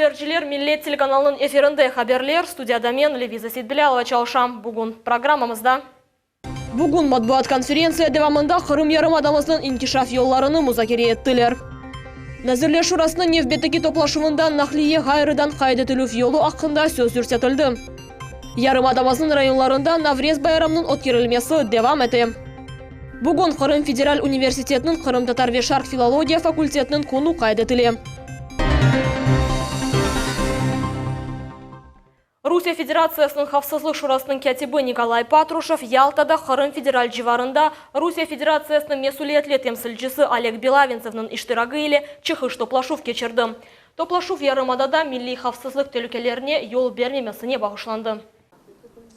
seyirciler, Millet telekanalınıñ efirinde haberler, studiyada men, Leviza Seytbilâlova çalışam. Bugün programmamızda. Bugün matbuat konferentsiya devamında Qırım yarımadamıznıñ inkişaf yollarını muzakere ettiler. Nazirler Şurasınıñ nevbetteki toplaşuvında naqliye ğayrıdan qayd etilüv yolu aqqında söz yürsetildi. Yarımadamıznıñ rayonlarında Navrez bayramınıñ ötkerilmesi devam ete. Bugün Qırım federal universitetiniñ qırımtatar ve şarq filologiya fakultetiniñ künü qayd etile. Rusiye Federatsiyasınıñ Havfsızlıq Şurasınıñ kâtibi Nikolay Patruşev Yaltada Qırım federal civarında Rusiye Federatsiyasınıñ mesüliyetli temsilcisi Oleg Belaventsevniñ iştiragi ile çıqış toplaşuv keçirdi. Toplaşuv yarımadada milliy havfsızlıq telükelerine yol bermemesine bağışlandı.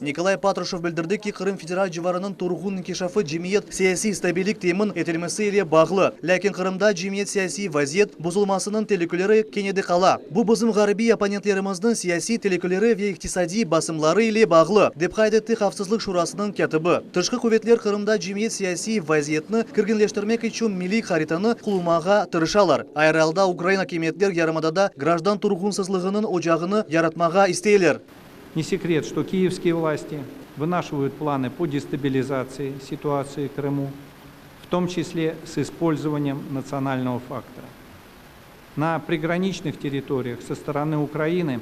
Nikolay Patruşev bildirdi ki, Qırım federal civarınıñ turğun inkişafı cemiyet-siyasiy stabillik temin etilmesi ile bağlı. Lâkin Qırımda cemiyet-siyasiy vaziyet bozulmasınıñ telükeleri kene de qala. Bu bizim ğarbiy opponentlerimizniñ siyasiy telükeleri ve iqtisadiy basımları ile bağlı, dep qayd etti Havfsızlıq Şurasınıñ kâtibi. Tışqı quvetler Qırımda cemiyet-siyasiy vaziyetni kerginleştirmek içün milliy haritanı qullanmağa tırışalar. Ayrı alda ukrain akimiyetler yarımadada grajdan turğunsızlığınıñ ocağını yaratmağa isteyler. Ne секрет, что киевские власти вынашивают планы по дестабилизации ситуации в Крыму, в том числе с использованием национального фактора. На приграничных территориях со стороны Украины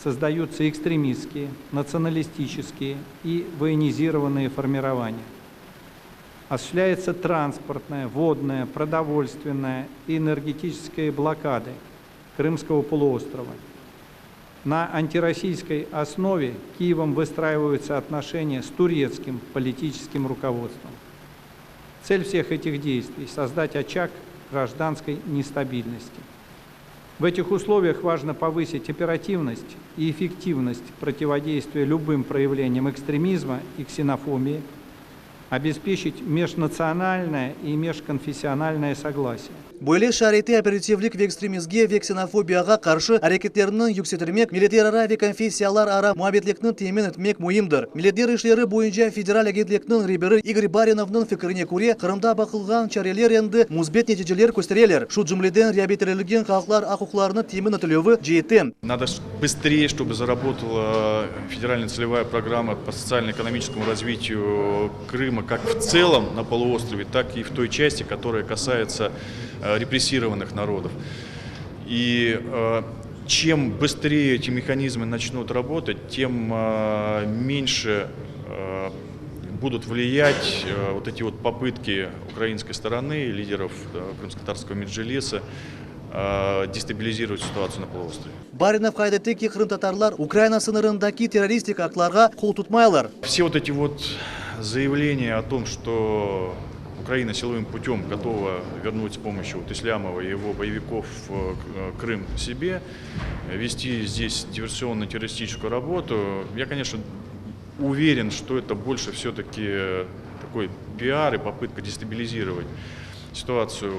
создаются экстремистские, националистические и военизированные формирования. Осуществляется транспортная, водная, продовольственная и энергетическая блокады Крымского полуострова. На антироссийской основе Киевом выстраиваются отношения с турецким политическим руководством. Цель всех этих действий – создать очаг гражданской нестабильности. В этих условиях важно повысить оперативность и эффективность противодействия любым проявлениям экстремизма и ксенофобии, обеспечить межнациональное и межконфессиональное согласие. Böyle şaraitte operativlik ve ekstremizge ve ksenofobiyağa qarşı areketlerni yüksetirmek, milletlerara ve konfessiyalarara muabbetlikni temin etmek müimdir. Milletler işleri boyunca federal agentlikniñ reberi İgor Barinovnıñ fikrine köre, Qırımda baqılğan çareler endi müsbet neticeler köstereler, şu cümleden reabilitirlgen halqlar aq-uquqlarını temin etilüvi ceetten. Nado bıstrее, çtoby zarabotola federalnaya tselevaya programma po sotsialno-ekonomiçeskomu razvitiyu Krıma kak v tselom na poluostrove, tak i v toy çasti, kotoraya kasayetsa repressirovanıh narodov. I çem bıstrее eti mehanizmı naçnut rabotat, tem menşe budut vliyat vot eti vot popıtki ukrainskoy storonu, liderov Krımskotatarskogo Medžilisa destabilizirovat situatsiyu na poluostrove. Barinov qayd etti ki, qırımtatarlar Ukraina sıñırındaki terroristik aktlarğa qol tutmaylar. Vse vot eti vot zayavleniya o tom, çto Ukraina silovım putем gotova vernut s pomoşçyu vot Islâmova i ego boyevikov Krım sebe, vesti zdes diversionno-terroristiçeskuyu rabotu, ya, koneçno, uveren, çto eto bolşe vse-taki takoy piar i popıtka destabilizirovat situatsiyu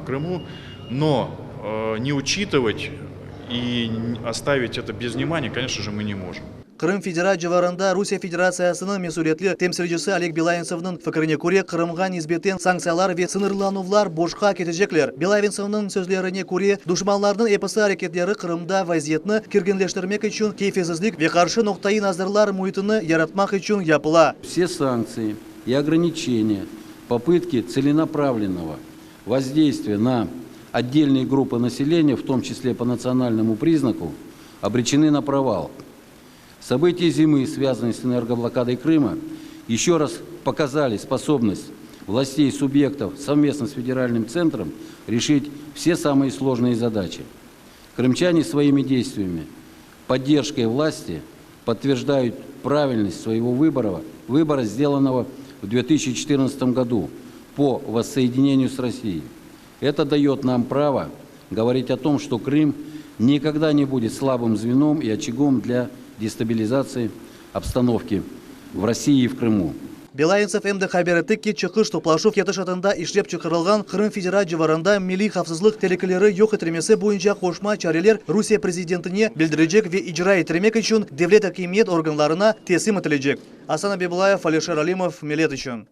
v Krımu, no ne uçitıvat i ostavit eto bez vnimaniya, koneçno je, mı ne mojım. Qırım federal civarında Rusiye Federatsiyasınıñ mesüliyetli temsilcisi Oleg Belaventsevniñ fikrine köre, Qırımğa nisbeten sanktsiyalar ve sıñırlanuvlar boşqa ketecekler. Belaventsevniñ sözlerine köre, duşmanlarnıñ episi areketleri Qırımda vaziyetni kerginleştirmek içün keyfesizlik ve qarşı noqtaiy nazarlar müitini yaratmaq içün yapıla. Vse sanktsiyi i ograniçeniya, popıtki tselenapravlennogo vozdeystviya na otdelnıye gruppı naseleniya, v tom çisle po natsionalnomu priznaku, obreçenı na proval. События зимы, связанные с энергоблокадой Крыма, еще раз показали способность властей субъектов совместно с федеральным центром решить все самые сложные задачи. Крымчане своими действиями, поддержкой власти подтверждают правильность своего выбора, выбора, сделанного в 2014 году по воссоединению с Россией. Это дает нам право говорить о том, что Крым никогда не будет слабым звеном и очагом для дестабилизации обстановки в России и в Крыму. Belaventsev em de haber etti ki, çıqış toplaşuv ketişatında işlep çıqarılğan Qırım federal civarında milliy havfsızlıq telükeleri yoq etilmesi boyunca qoşma çareler Rusiye prezidentine bildirecek ve icra ettirmek içün devlet akimiyet organlarına teslim etilecek. Asan Abibulayev, Alişer Alimov, Millet içün.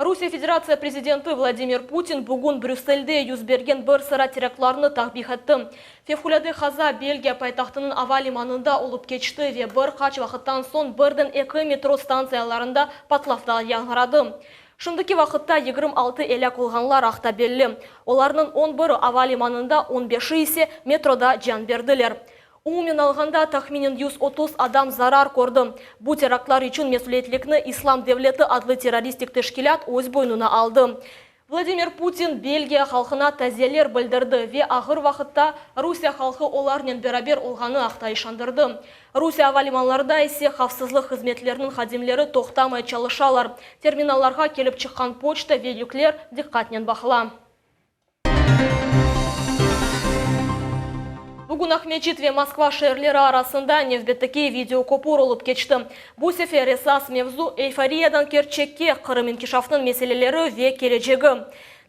Rusiye Federatsiya prezidenti Vladimir Putin bugün Brüsselde yüz bergen bir sıra teraktlarnı takbih etti. Fevqulâde qaza Belgiya paytahtınıñ ava limanında olıp keçti ve bir qaç vaqıttan soñ birden eki metro stantsiyalarında patlavlar yañğıradı. Şimdiki vaqıtta 26 elâk olğanlar aqta belli. Olarnıñ 11i ava limanında, 15i ise metroda can berdiler. Umumen alğanda tahminen 130 adam zarar kördi. Bu teraktlar içün mesüliyetlikni İslam devleti adlı terroristik teşkilât öz boynuna aldı. Vladimir Putin Belgiya halqına taziyeler bildirdi ve ağır vaqıtta Rusiye halqı olarnen beraber olğanı aqta işandırdı. Rusiye ava limanlarında ise havfsızlıq hızmetleriniñ hadimleri toqtamay çalışalar. Terminallarğa kelip çıqqan poçta ve yükler diqqatnen baqıla. Bugün Aqmescit ve Moskva şeerleri arasında nevbetteki videoköpür olıp keçti. Bu sefer esas mevzu eyforiyadan kerçekke Qırım inkişafınıñ meseleleri ve kelecegi.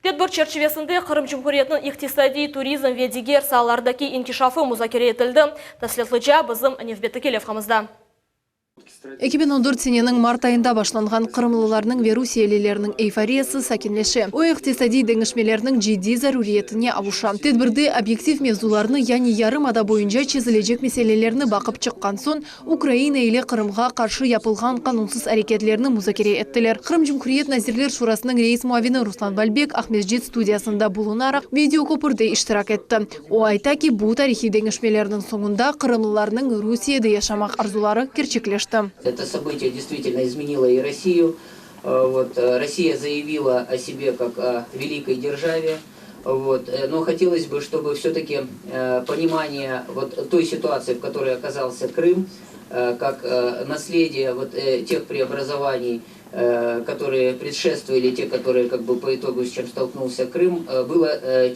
Tedbir çerçivesinde Qırım Cumhuriyetiniñ iqtisadiy, turizm ve diger saalardaki inkişafı muzakere etildi. Tafsilâtlıca bizim nevbetteki levhamızda. 2014 seneniñ mart ayında başlanğan qırımlılarnıñ ve rusiyelilerniñ eyforiyası sakinleşe. O, iqtisadiy deñişmelerniñ ciddiy zaruriyetine avuşa. Tedbirde obyektiv mevzularnı, yani yarımada boyunca çezilecek meselelerni baqıp çıqqan soñ, Ukraina ile Qırımğa qarşı yapılğan qanunsız areketlerni muzakere ettiler. Qırım Cumhuriyet Nazirler Şurasınıñ reis muavini Ruslan Balbek Aqmescit studiyasında bulunaraq, videokopürde iştirak etti. O ayta ki, bu tarihiy deñişmelerniñ soñunda qırımlılarnıñ Rusiyede yaşamaq arzuları kerçekleşti. Это событие действительно изменило и Россию. Вот, Россия заявила о себе как о великой державе. Вот, но хотелось бы, чтобы все-таки понимание вот той ситуации, в которой оказался Крым, как наследие вот тех преобразований, которые предшествовали, те, которые как бы по итогу с чем столкнулся Крым, было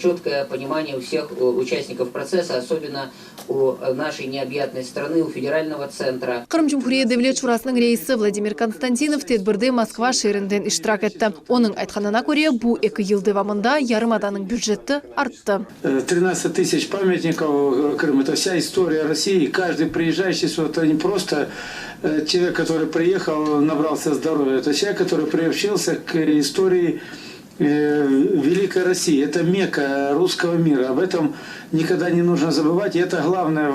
четкое понимание у всех участников процесса, особенно у нашей необъятной страны, у федерального центра. Qırım Cumhuriyet Devlet Şurasınıñ reisi Vladimir Konstantinov tedbirde Moskva şeerinden iştirak etti. Onıñ aytqanına köre, bu eki yıl devamında yarımadanıñ büceti arttı. 13 тысяч памятников Крым. Это вся история России. Каждый приезжающий сюда, это не просто человек, который приехал, набрался здоровья. Это человек, который приобщился к истории Великой России. Это Мекка русского мира. Об этом никогда не нужно забывать. И это главное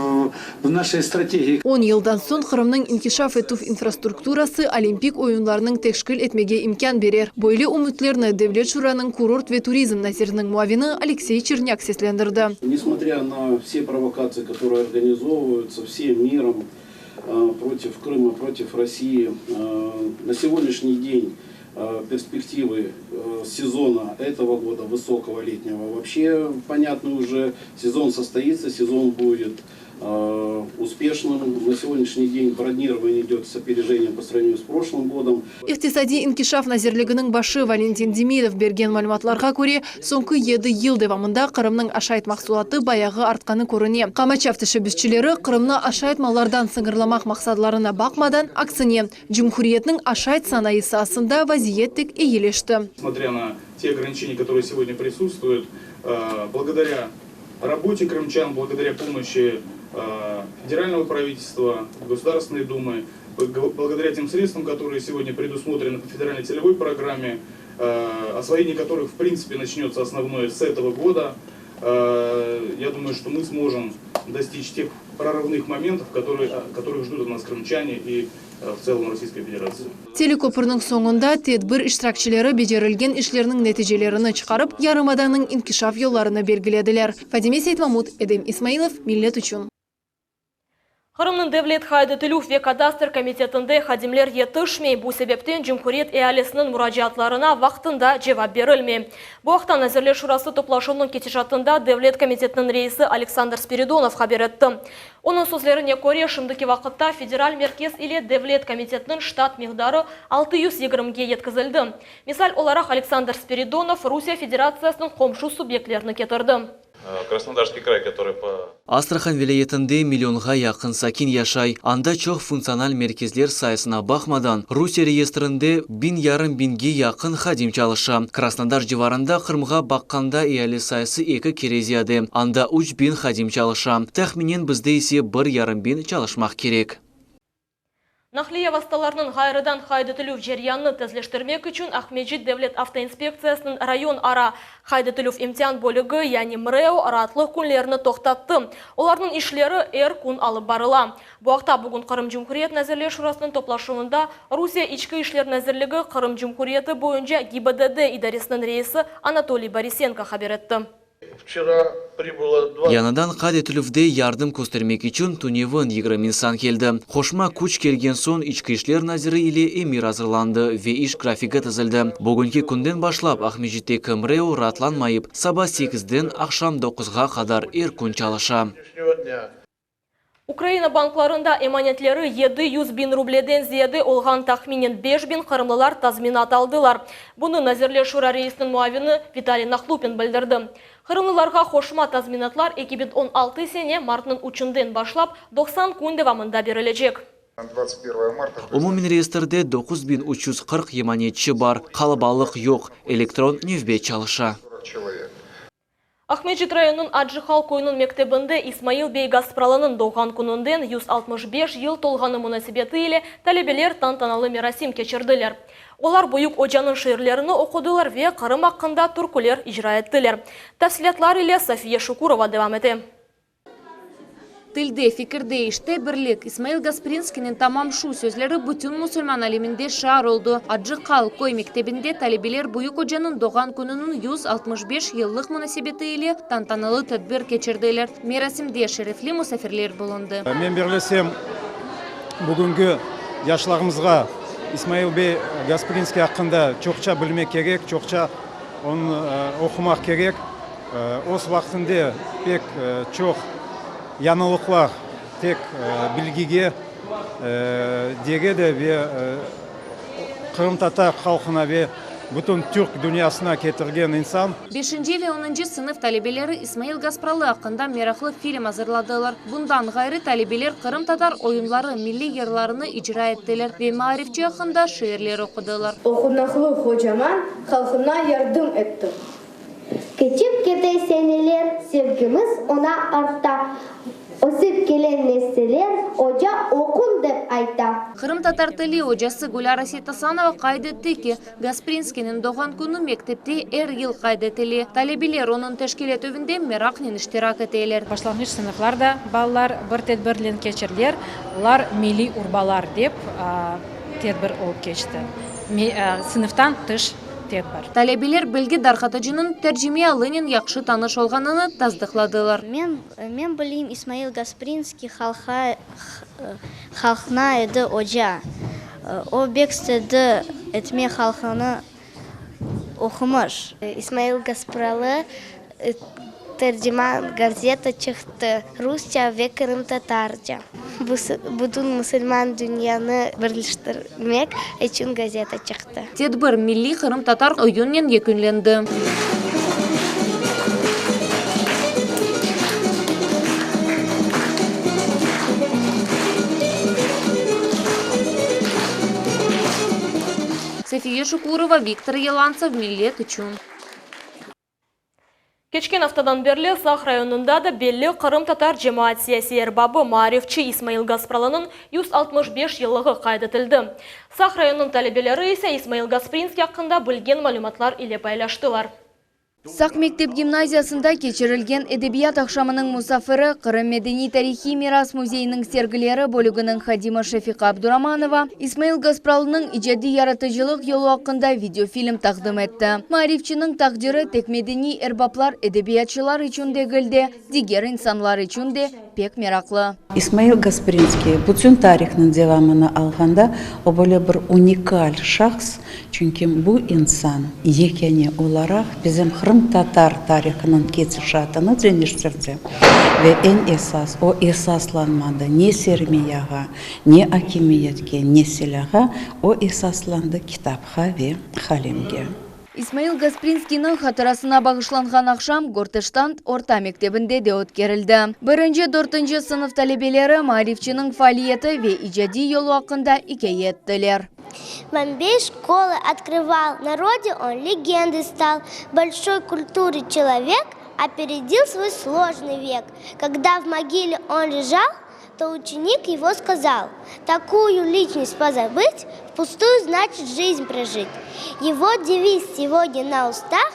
в нашей стратегии. 10 yıldan soñ Qırımnıñ inkişaf etüv infrastrukturası Olimpik oyunlarınıñ teşkil etmege imkân berer. Böyle ümütlerni Devlet Şuranıñ kurort ve turizm naziriniñ muavini Aleksey Çernâk seslendirdi. Несмотря на все провокации, которые организовываются всем миром против Крыма, против России, на сегодняшний день перспективы сезона этого года, высокого летнего, вообще понятны уже. Сезон состоится, сезон будет успешным. На сегодняшний день бронирование идет с опережением по сравнению с прошлым годом. İqtisadiy inkişaf nazirliginiñ başı Valentin Demidov bergen malümatlarğa köre, soñki 7 yıl devamında Qırımnıñ aşayt mahsulatı bayağı artqanı körüne. Qamaçav teşebbüsçileri Qırımnı aşayt mallardan sıñırlamaq maqsadlarına baqmadan, aksine, Cumhuriyetniñ aşayt sanayı saasında vaziyet tek eyileşti. Несмотря на те ограничения, которые сегодня присутствуют, благодаря работе крымчан, благодаря помощи федерального правительства, Государственной Думы, благодаря тем средствам, которые сегодня предусмотрены по федеральной целевой программе, освоение которых в принципе начнется основное с этого года, я думаю, что мы сможем достичь тех прорывных моментов, которых ждут от нас крымчане и в целом Российской Федерации. Teleköpürniñ soñunda tedbir iştirakçileri becerilgen işlerniñ neticelerini çıqarıp, yarımadanıñ inkişaf yollarını belgilediler. Fadime Seytmamut, Edem İsmailov, Millet içün. Qırımnıñ Devlet qayd etilüv ve kadastr komitetinde hadimler yetişmey. Bu sebepten Cumhuriyet ealisiniñ muracaatlarına vaqtında cevap berilmey. Bu aqta Nazirler Şurası toplaşuvınıñ ketişatında Devlet komitetiniñ reisi Aleksandr Spiridonov haber etti. Onıñ sözlerine köre, şimdiki vaqıtta federal merkez ile Devlet komitetiniñ ştat miqdarı 620ge yetkizildi. Misal olaraq Aleksandr Spiridonov Rusiye Federatsiyasınıñ qomşu subyektlerini ketirdi. Краснодарский край, который по Astrahan vilâyetinde millionğa yaqın sakin yaşay. Anda çoq funktsional merkezler sayısına baqmadan, Rusiye reyestrinde 1500ge yaqın hadim çalışa. Krasnodar civarında Qırımğa baqqanda eali sayısı eki kere ziyade. Anda 3000 hadim çalışa. Tahminen bizde ise 1500 çalışmaq kerek. Naqliye vastalarınıñ ğayrıdan qayd etilüv ceryanını tezleştirmek içün Aqmescit devlet avtoinspektsiyasınıñ rayon ara qayd etilüv imtian bölügi, yani MREO, raatlıq künlerini toqtattı. Olarnıñ işleri er kün alıp barıla. Bu aqta bugün Qırım Cumhuriyet Nazirler Şurasınıñ toplaşuvında Rusiye İçki işler nazirligi Qırım Cumhuriyeti boyunca GİBDD idaresiniñ reisi Anatoliy Borisenko haber etti. Yañıdan qayd etilüvde yardım köstermek içün tünevin 20 insan keldi. Qoşma küç kelgen soñ İçki işler naziri ile emir azırlandı ve iş grafigi tizildi. Bugünki künden başlap Aqmescitteki MREO raatlanmayıp, saba sekizden aqşam doquzğa qadar er kün çalışa. Ukraina banklarında emanetleri 700 biñ rubleden ziyade olğan tahminen 5000 qırımlılar tazminat aldılar. Bunı Nazirler Şura reisiniñ muavini Vitaliy Nahlupin bildirdi. Qırımlılarğa qoşma tazminatlar 2016 sene martnıñ üçünden başlap 90 kün devamında berilecek. Umumen reyestrde 9340 emanetçi bar, qalabalıq yoq, elektron nevbet çalışa. Aqmescit rayonınıñ Acı Hal köyüniñ mektebinde İsmail bey Gaspralınıñ doğğan kününden 165 yıl tolğanı munasebeti ile talebeler tantanalı merasim keçirdiler. Olar büyük ocanıñ şiirlerini oqudılar ve Qırım aqqında türküler icra ettiler. Tafsilâtlar ile Safiye Şukurova devam ete. Tilde, fikirde, işte birlik. İsmail Gasprinskiyniñ tamam şu sözleri bütün musulman aleminde şiar oldı. Acı Qal köy mektebinde talebeler büyük ocanıñ doğğan kününiñ 165 yıllıq munasebeti ile tantanalı tedbir keçirdiler. Merasimde şerefli musafirler bulundı. Men birlesem, bugünki yaşlarımızğa İsmail bey Gasprinskiy aqqında çoqça bilmek kerek, çoqça onı oqumaq kerek. Öz vaqtında pek çoq yañılıqlar tek bilgige degil de ve qırımtatar halqına ve bütün türk dünyasına ketirgen insan. Beşinci ve onuncı sınıf talebeleri İsmail Gaspralı aqqında meraqlı film azırladılar. Bundan ğayrı talebeler qırımtatar oyunları, milliy yırlarını icra ettiler ve maarifçi aqqında şiirler oqudılar. Oqunaqlı qocaman halqına yardım etti. Keçip kete seneler, sevgimiz oña arta, Ösip kelen nesiller oca oqun dep ayta. Qırımtatar tili ocası Gülâra Seytasanova qayd etti ki, Gasprinskiyniñ doğğan künü mektepte er yıl qayd etile. Talebeler onıñ teşkil etüvinde meraqnen iştirak eteler. Başlanğıç sınıflarda balalar bir tedbirlen keçirler, olar milliy urbalar dep tedbir olıp keçti, sınıftan tış tedbir. Talebeler bilgi darqatıcınıñ tercimeialınen yahşı tanış olğanını tasdıqladılar. Men, men bileyim, İsmail Gasprinskiy halqa, halqına edi oca. O bek istedi etmek halqını oqumış. İsmail Gaspralı Terciman gazeta çıqtı, rusça ve qırımtatarca. Bütün musulman dünyanı birleştirmek içün gazeta çıqtı. Tedbir milliy qırımtatar oyunnen yekünlendi. Safiye Şukurova, Viktor Yelantsev, Millet içün. Keçken aftadan berli Saq rayonında da belli qırımtatar cemaat-siyasiy erbabı, maarifçi İsmail Gaspralınıñ 165 yıllığı qayd etildi. Saq rayonınıñ talebeleri ise İsmail Gasprinskiy aqqında bilgen malümatlar ile paylaştılar. Saq mektep-gimnaziyasında keçirilgen edebiyat aqşamınıñ musafiri, Qırım medeniy-tarihiy miras müzeyiniñ sergileri bölüginiñ hadimi Şefiqa Abduramanova, İsmail Gaspralınıñ icadiy yaratıcılıq yolu aqqında videofilm taqdim etti. Maarifçiniñ taqdiri tek medeniy erbaplar, edebiyatçılar içün degil de, diger insanlar içün de pek meraqlı. İsmail Gasprinskiy, bütün tarihnıñ devamını alğanda, o böyle bir unikal şahs, çünki bu insan yekâne olaraq bizim qırımtatar tarihınıñ ketişatını deñiştirdi ve eñ esas, o esaslanmadı ne sermiyağa, Ne akimiyetke, ne silâğa, o esaslandı kitapqa ve qalemge. İsmail Gasprinskiyniñ hatırasına bağışlanğan aqşam Gorteştant orta mektebinde de ötkerildi. Birinci, dörtünci sınıf talebeleri maarifçiniñ faaliyeti ve icadiy yolu aqqında ikâye ettiler. Bombey şkolı otkrıval, Narode on legendoy stal, Bolşoy kulturı çelovek, Operedil svoy slojnıy vek. Kogda v mogile on lejal. То ученик его сказал, Такую личность позабыть, впустую значит жизнь прожить. Его девиз сегодня на устах,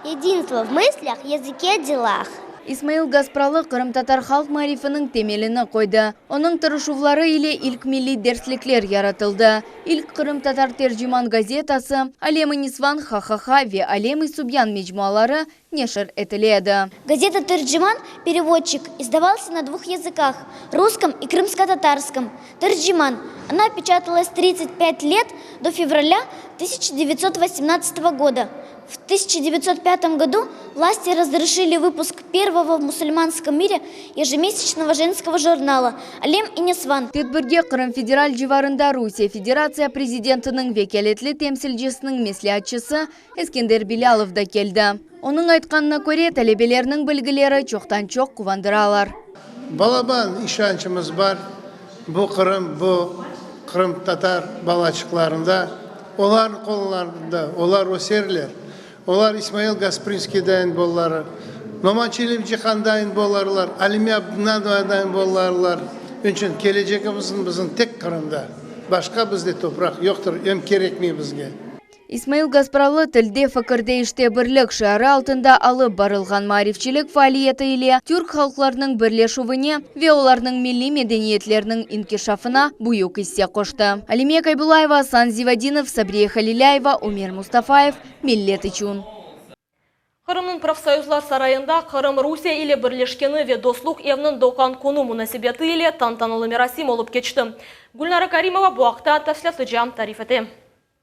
Единство в мыслях, языке, делах. İsmail Gaspralı qırımtatar halq maarifiniñ temelini qoydı. Onıñ tırışuvları ile ilk milliy derslikler yaratıldı, ilk qırımtatar Terciman gazetası, Alem-i nisvan, Ha-ha-ha ve Alem-i subyan mecmuaları neşir etile edi. Gazeta Terciman, Переводчик, издавался на двух языках, русском и крымско-татарском. Терджиман. Она печаталась 35 лет до февраля 1918 года. В 1905 году власти разрешили выпуск первого в мусульманском мире ежемесячного женского журнала «Алем-и нисван». Tedbirge Qırım federal civarında Rusiye Federatsiya prezidentiniñ vekâletli temsilcisiniñ mesleatçısı Eskender Bilâlov da keldi. Onıñ aytqanına köre, talebelerniñ bilgileri çoqtan-çoq quvandıralar. Balaban işançımız bar, bu Qırım, bu qırımtatar balaçıqlarında, olarnıñ qollarında, olar öserler, olar İsmail Gasprinskiydayın bolları, Noman Çelebicihandayın bolarlar, Alime Abdinanovadayın bolarlar. Onıñ içün kelecegimiz bizim tek Qırımda, başqa bizde topraq yoqtır, em kerekmey bizge. İsmail Gaspralı Tilde, fikirde, işte birlik şiarı altında alıp barılğan maarifçilik faaliyeti ile türk halqlarınıñ birleşüvine ve olarnıñ milliy medeniyetleriniñ inkişafına büyük isse qoştı. Alime Kaybulayeva, Asan Zivadinov, Sabriye Halilâyeva, Ümer Mustafayev, Millet içün. Qırımnıñ Profsoyuzlar sarayında Qırım Rusiye ile birleşkeni ve Dostluq evniñ doğğan künü munasebeti ile tantanalı merasim olıp keçti. Gülnara Karimova bu aqta tafsilâtlıca tarif ete.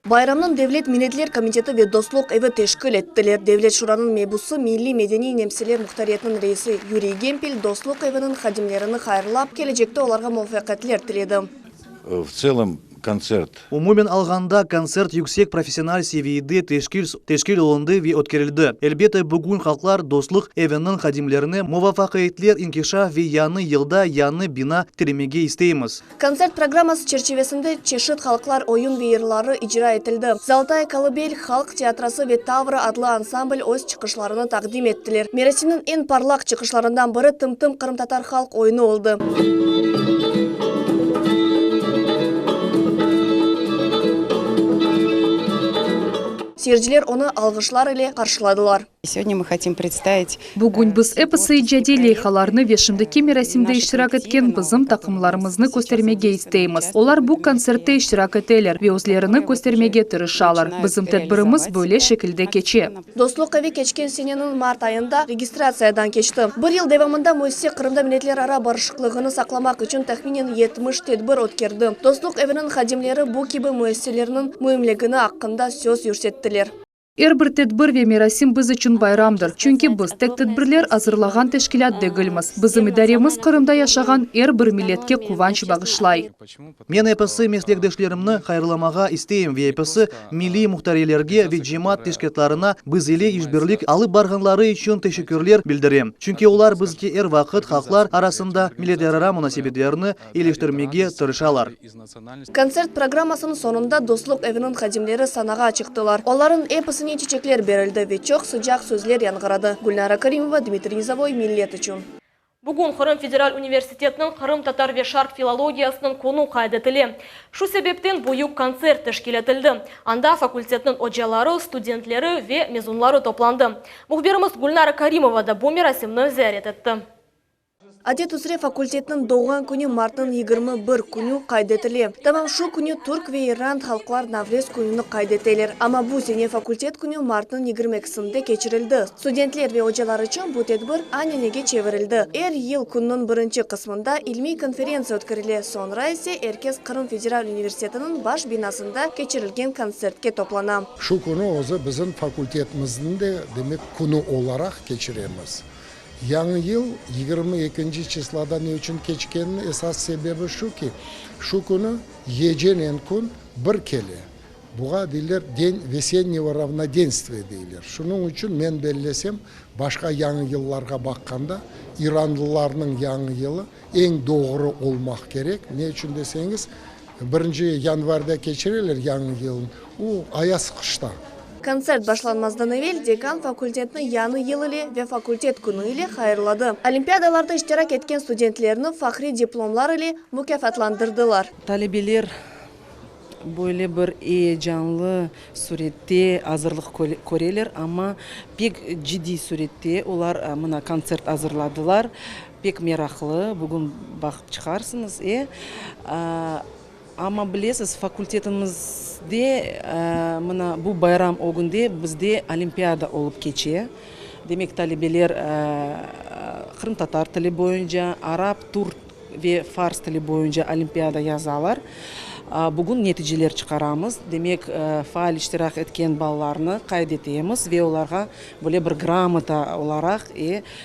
Bayramnıñ Devlet milletler komiteti ve Dostluq evi teşkil ettiler. Devlet şuranıñ mebusı, Milliy-medeniy nemseler muhtariyetiniñ reisi Yuriy Gempel Dostluq eviniñ hadimlerini hayırlap, kelecekte olarğa muvafaqiyetler tiledi. V tselom kontsert. Umumen alğanda, kontsert yüksek professional seviyede teşkil teşkil olundı ve ötkerildi. Elbette, bugün Halqlar dostluq eviniñ hadimlerine muvafaqiyetler, inkişaf ve yañı yılda yañı bina tilemege isteymiz. Kontsert programması çerçivesinde çeşit halqlar oyun ve yırları icra etildi. Zolotaya kolıbel halq teatrosı ve Tavra adlı ansambl öz çıqışlarını taqdim ettiler. Merasimniñ eñ parlaq çıqışlarından biri Tım-tım qırımtatar halq oyunı oldı. Seyirciler onı alğışlar ile qarşıladılar. Segodnâ mı hotim predstavit. Bugün biz episi icadiy leyhalarnı ve şimdiki merasimde iştirak etken bizim taqımlarımıznı köstermege isteymiz. Olar bu kontsertte iştirak eteler ve özlerini köstermege tırışalar. Bizim tedbirimiz böyle şekilde keçe. Dostluq evi keçken seneniñ mart ayında registratsiyadan keçti. Bir yıl devamında müessise Qırımda milletlerara barışıqlığını saqlamaq içün tahminen 70 tedbir ötkerdi. Dostluq eviniñ hadimleri bu kibi müessiselerniñ müimligini aqqında söz yürsettiler. Er bir tedbir ve merasim biz içün bayramdır, çünki biz tek tedbirler azırlağan teşkilât degilmiz. Bizim idaremiz Qırımda yaşağan er bir milletke quvanç bağışlay. Men episi meslekdeşlerimni hayırlamağa isteyim ve episi milliy muhtariyelerge ve cemaat teşkilâtlarına biz ile işbirlik alıp barğanları içün teşekkürler bildirem, çünki olar bizge er vaqıt halqlar arasında milletlerara munasebetlerni eyiliştirmege tırışalar. Kontsert programmasınıñ soñunda Dostluq eviniñ hadimleri sanağa çıqtılar. Olarnıñ episine çiçekler berildi ve çoq sıcaq sözler yañğıradı. Gülnara Karimova, Dmitriy Nizovoy, Millet içün. Bugün Qırım federal universitetiniñ qırımtatar ve şarq filologiyasınıñ künü qayd etile. Şu sebepten büyük kontsert teşkil etildi. Anda fakultetniñ ocaları, studentleri ve mezunları toplandı. Mühbirimiz Gülnara Karimova da bu merasimni ziyaret etti. Adet üzre fakultetniñ doğğan künü martnıñ 21 künü qayd etile. Tamam şu künü türk ve iran halqlar Navrez kününi qayd eteler. Amma bu sene fakultet künü martnıñ 22-sinde keçirildi. Studentler ve ocalar içün bu tedbir ananege çevirildi. Er yıl künniñ birinci qısmında ilmiy konferentsiya ötkerile, soñra ise er kes Qırım federal universitetiniñ baş binasında keçirilgen kontsertke toplana. Şu künü özü bizim fakultetimizniñ de, demek, künü olaraq keçiremiz. Yañı yıl 22-nci çislada ne içün keçkeniniñ esas sebebi şu ki, şu künü gecenen kün bir kele. Buğa deyler den vesennego ravnodenstviya deyler. Şunıñ içün men bellesem, başqa yañı yıllarğa baqqanda, iranlılarnıñ yañı yılı eñ doğru olmaq kerek. Ne içün deseñiz, birinci yanvarda keçireler yañı yılın, o ayaz qışta. Kontsert başlanmazdan evel dekan fakultetni Yañı yıl ile ve fakultet künü ile hayırladı. Olimpiadalarda iştirak etken studentlerni fahriy diplomlar ile mukâfatlandırdılar. Talebeler böyle bir eyecanlı sürette azırlıq köreler, amma pek ciddiy sürette olar mına kontsert azırladılar, pek meraqlı, bugün baqıp çıqarsıñız, e. Amma bilesiz, fakultetimizde mına bu bayram ögünde bizde olimpiada olıp keçe. Demek, talebeler qırımtatar tili boyunca, arap, türk ve fars tili boyunca olimpiada yazalar. Bugün neticeler çıqaramız. Demek, faal iştirak etken balalarnı qayd etemiz ve olarğa böyle bir gramota olaraq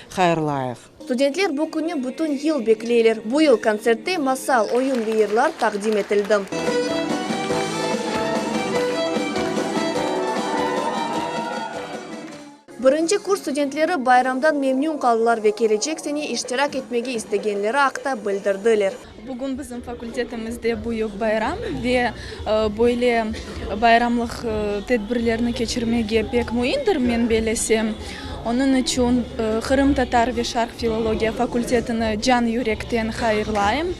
hayırlayıq. Studentler bu künni bütün yıl bekleyler. Bu yıl kontsertte masal, oyun ve yırlar taqdim etildi. Birinci kurs studentleri bayramdan memnün qaldılar ve kelecek sene iştirak etmege istegenleri aqta bildirdiler. Bugün bizim fakultetimizde büyük bayram ve böyle bayramlıq tedbirlerni keçirmege pek müimdir, men bellesem. Onıñ içün Qırımtatar ve şarq filologiya fakultetini can-yürekten hayırlayım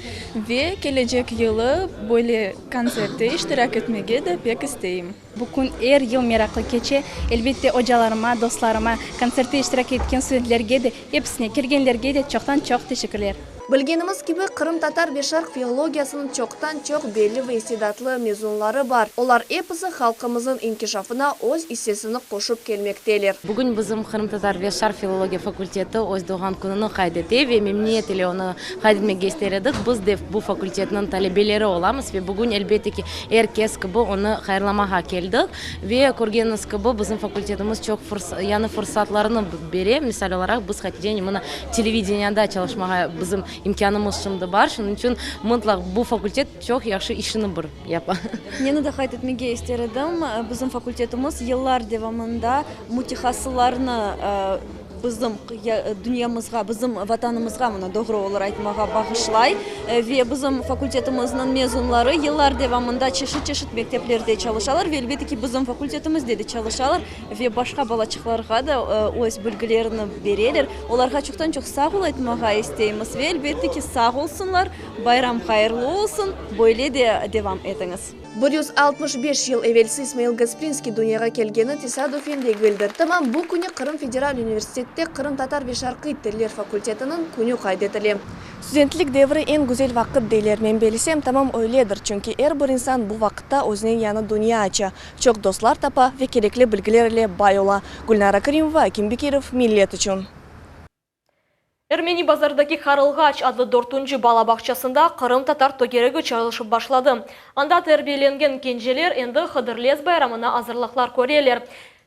ve kelecek yılı böyle kontsertte iştirak etmege de pek isteyim. Bu kün er yıl meraqlı keçe. Elbette, ocalarıma, dostlarıma, kontsertte iştirak etken studentlerge de, episine, kelgenlerge de çoqtan-çoq teşekkürler. Bilgenimiz kibi, qırımtatar ve şarq filologiyasınıñ çoqtan-çoq belli ve istidatlı mezunları bar. Olar episi halqımıznıñ inkişafına öz issesini qoşıp kelmekteler. Bugün bizim Qırımtatar ve şarq filologiya fakulteti öz doğğan kününi qayd ete ve memnüniyet ile onı qayd etmege ister edik. Biz de bu fakultetniñ talebeleri olamız ve bugün, elbette ki, Er kes kibi onı hayırlamağa keldik. Ve körgeniñiz kibi, bizim fakultetimiz çoq yañı fırsatlarnı bere. Misal olaraq, biz Haticenen mına televideniyada çalışmağa bizim imkânımız şimdi bar. Şunıñ içün mıtlaq bu fakultet çoq yahşı işini bir yapa. Neni de qayd etmege ister edim, bizim fakultetimiz yıllar devamında mütehassılarnı Bizim dünyamızğa, bizim Vatanımızğa, mına doğru olur aytmağa, bağışlay. Ve bizim fakultetimizniñ mezunları yıllar devamında çeşit-çeşit mekteplerde çalışalar ve, elbette ki, bizim fakultetimizde de çalışalar ve başqa balaçıqlarğa da öz bilgilerini bereler. Olarğa çoqtan-çoq sağ ol aytmağa isteymiz ve, elbette ki, sağ olsunlar, bayram hayırlı olsun, böyle de devam etiñiz. 165 yıl evelsi İsmail Gasprinskiy dünyağa kelgeni tesadüfen degildir. Tamam bu künü Qırım federal universitette Qırımtatar ve şarqiy tiller fakultetiniñ künü qayd etile. Studentlik devri eñ güzel vaqıt deyler. Men bellesem, tamam öyledir, çünki er bir insan bu vaqıtta özüne yañı dünya aça, çoq dostlar tapa ve kerekli bilgiler ile bay ola. Gülnara Kerimova, Akim Bekirov, Millet içün. Ermeni Bazardaki Qarılğaç adlı dörtünci bala bağçasında qırımtatar tögeregi çalışıp başladı. Anda terbiyelengen kenceler endi Hıdırlez bayramına azırlıqlar köreler.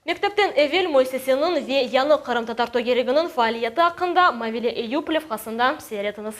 Mektepten evel müessiseniñ ve yañı qırımtatar tögereginiñ faaliyeti aqqında Mavile Eyüp levhasında seyir etiñiz.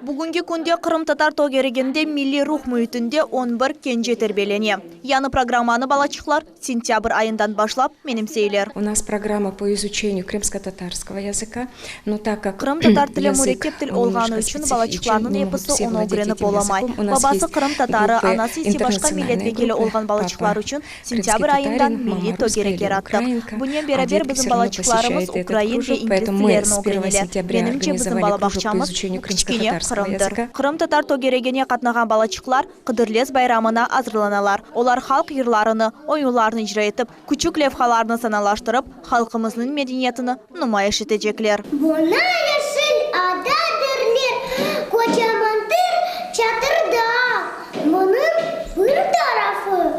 Bugünki künde qırımtatar tögereginde milliy ruh müitinde on bir kence terbiyelene. Yañı programmanı balaçıqlar sentâbr ayından başlap menimseyler. U nas programma po izuçeniyu krımskotatarskogo yazıka, no tak kak Qırımtatar tili yazık mürekkep til olğanı nemnojko içün spetsifичen, balaçıqlarnıñ ne mogut episi vse onı vladetь ögrenip этим olamay. языком. U nas Babası есть qırımtatarı, группы, anası ise başqa millet internatsionalnıye vekili группы, olğan balaçıqlar papa içün krımskiy sentâbr ayından tatarin, milliy mama russkaya tögerek ili yarattıq. ukrainka, Bunen a beraber detki bizim vse ravno balaçıqlarımız posещают этот ukrain ve кружок, ingliz поэтому мы tillerini с первого ögreneler. сентября Menimce, bizim организовали bala кружок по bağçamız, изучению bu kiçkene крымско-татарского Qırımdır. языка. Qırımtatar tögeregine qatnağan balaçıqlar Qıdırlez bayramına azırlanalar. Olar halq yırlarını, oyunlarnı icra etip, küçük levhalarnı sanalaştırıp, halqımıznıñ medeniyetini numayış etecekler. Buña yeşil ada derler, qocamandır çatırdağ. Bunıñ bir tarafı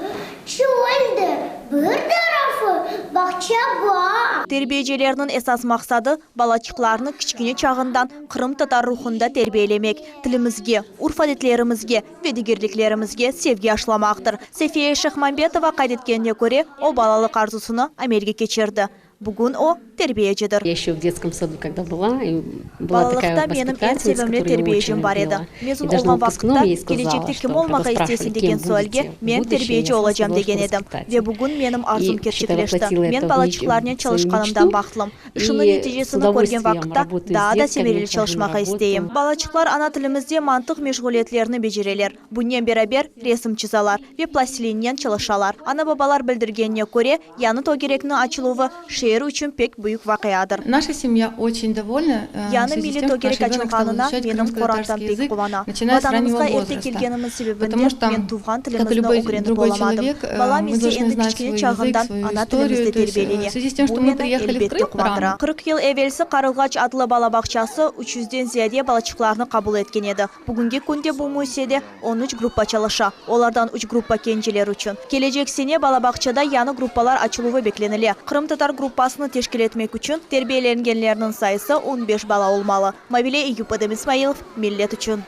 çöldir, bir tarafı bağça-bağ. Terbiyecilerniñ esas maqsadı, balaçıqlarnı kiçkene çağından qırımtatar ruhunda terbiyelemek, tilimizge, urf-adetlerimizge ve degerliklerimizge sevgi aşılamaqtır. Sefiye Şehmambetova qayd etkenine köre, o balalıq arzusını amelge keçirdi. Bugün o, terbiyecidir. Ya eşe v detskом саду когда была, и была такая Balalıqta menim eñ воспитательница, sevimli которую я очень terbiyecim bar edi. любила. И Mezun даже на olğan выпускном vaqıtta, я ей сказала, kelecekte kim что когда olmağa спрашивали, isteysiñ кем degen будете sualge, в men будущем, я terbiyeci сразу olacam сказала, что degen edim. воспитатель. Ve bugün menim arzum И, считай, kerçekleşti. воплотила Men это в меч- balaçıqlarnen в свою çalışqanımdan мечту. bahtlım. İşimniñ И с neticesini körgen удовольствием vaqıtta, работаю с daa da детками, semereli хожу на çalışmağa работу. isteyim. Balaçıqlar ana tilimizde mantıq meşğuliyetlerini becereler. Bunen beraber, resim çızalar ve plastilinnen çalışalar. Ana-babalar bildirgenine köre, yañı tögerekniñ açıluvı, şeer içün pek büyük vaqiadır. Наша семья очень довольна в Yañı связи с milliy тем, что наш tögerek ребенок стал açılğanına изучать menim qorantam крымско-татарский pek язык, quvana. начиная с раннего Vatanımızğa erte возраста. kelgenimiz sebebinden Потому что, men tuvğan как и tilimizni любой ögrenip другой olamadım. человек, Balam мы ise должны endi знать kiçkene свой язык, çağından свою ana историю. tilimizde То есть, terbiyelene. в связи с тем, Bu что мы meni приехали в elbette Крым quvandıra. рано, 40 yıl evelsi Qarılğaç adlı bala bağçası üç yüzden ziyade balaçıqlarnı qabul etken edi. Bugünki künde bu müessisede on üç gruppa çalışa, olardan üç gruppa kenceler içün. Kelecek sene bala bağçada yañı gruppalar açıluvı beklenile. Qırımtatar gruppasını teşkil etmek içün terbiyelengenlerniñ sayısı on beş bala olmalı. Mavile Eyüp, Edem İsmailov, Millet içün.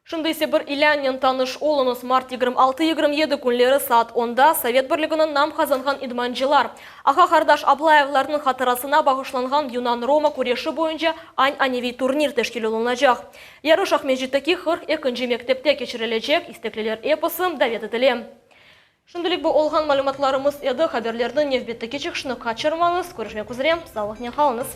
Şimdi ise bir ilânnen tanış oluñız. Mart 26-27 künleri saat onda Sovet Birliginiñ nam qazanğan idmancılar ağa-qardaş Ablayevlarnıñ hatırasına bağışlanğan yunan-roma küreşi boyunca ananeviy turnir teşkil olunacaq. Yarış Aqmescitteki 42-nci mektepte keçirilecek, istekliler episi davet etile. Şimdilik bu olğan malümatlarımız edi. Haberlerniñ nevbetteki çıqışını qaçırmañız. Körüşmek üzre, sağlıqnen qalıñız.